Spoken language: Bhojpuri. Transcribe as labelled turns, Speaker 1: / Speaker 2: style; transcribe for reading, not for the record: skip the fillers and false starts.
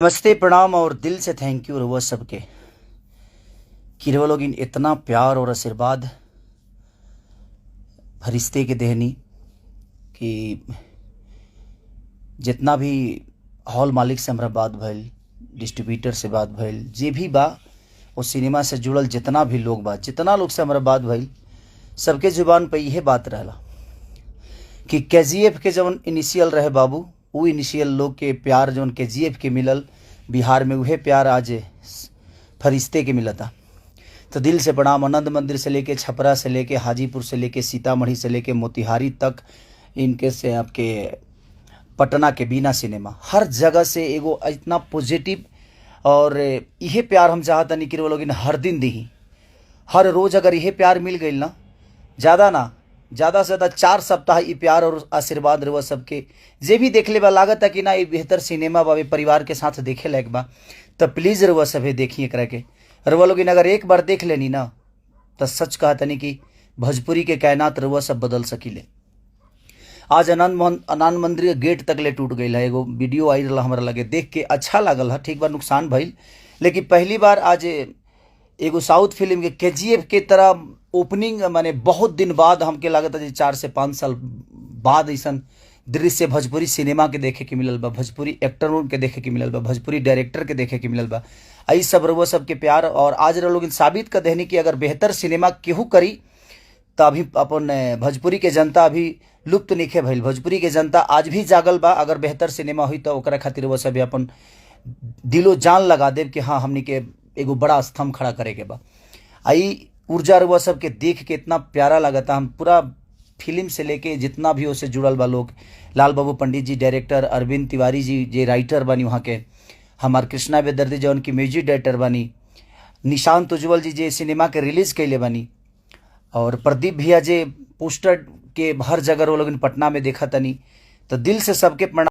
Speaker 1: नमस्ते, प्रणाम और दिल से thank you रउआ सबके कि रउआ लोगिन इतना प्यार और आशीर्वाद फरिश्ते के देहनी कि जितना भी हॉल मालिक से हमरा बात भइल, डिस्ट्रीब्यूटर से बात भइल, जे भी बा वो सिनेमा से जुड़ल जितना भी लोग बा, जितना लोग से हमरा बात भइल, सबके जुबान पे इहे बात रहला कि केजीएफ के जवन इनिशियल रहे बाबू, उ इनिशियल लोग के प्यार जवन केजीएफ के मिलल बिहार में, उहे प्यार आज फरिश्ते के मिलता। तो दिल से प्रणाम। आनंद मंदिर से लेके छपरा से लेके हाजीपुर से लेके सीतामढ़ी से लेके मोतिहारी तक, इनके से आपके पटना के बीना सिनेमा, हर जगह से एगो इतना पॉजिटिव और इहे प्यार हम चाहतनी कि वो लोग हर दिन दही, हर रोज। अगर इहे प्यार मिल गई ना, ज़्यादा ना, ज़्यादा से ज़्यादा 4 सप्ताह ई प्यार और आशीर्वाद रउआ सबके जे भी देख ले बा, लागत है कि ना, ये बेहतर सिनेमा बा, परिवार के साथ देखे लायक बा, तो प्लीज़ रउआ सभे देखिए एकरा के। रउआ लोग अगर एक बार देख लेनी ना, तो सच कहतनी कि भोजपुरी के कायनात रउआ सब बदल सकीले। आज आनंद मोहन आनंद मंदिर के गेट तक ले टूट गई है। एगो वीडियो आई रहा हमरा लगे, देख के अच्छा लागल है। ठीक बा, नुकसान भइल, लेकिन पहली बार आज एगो साउथ फिल्म के केजीएफ के तरह ओपनिंग, माने बहुत दिन बाद, हमके लागत है 4 से 5 साल बाद ऐसा दृश्य भोजपुरी सिनेमा के देखे के मिलल बा, भोजपुरी एक्टर के देखे के मिलल बा, भोजपुरी डायरेक्टर के देखे के मिलल बा। आई सब रउआ सबके प्यार और आज लोग साबित कर देहनी कि अगर बेहतर सिनेमा केहू करी तो अभी अपन भोजपुरी के जनता अभी लुप्त नइखे भइल। भोजपुरी के जनता आज भी जागल बा। अगर बेहतर सिनेमा हुई तो ओकरा खातिर वो सभी अपन दिलो जान लगा देव कि हाँ, हमनी के एगो बड़ा स्तंभ खड़ा करे के बा। आई ऊर्जा रउआ सबके देख के इतना प्यारा लगता। हम पूरा फिल्म से लेके जितना भी उसे जुड़ल बा लोग, लाल बाबू पंडित जी डायरेक्टर, अरविंद तिवारी जी जे राइटर बानी वहाँ के, हमार कृष्णा बेदर्दी जौन की म्यूजिक डायरेक्टर बानी, निशांत उज्ज्वल जी जे सिनेमा के रिलीज कैले बानी और प्रदीप भैया जे पोस्टर के हर जगह वो लोग पटना में देखा तनी, तो दिल से सबके प्रणाम।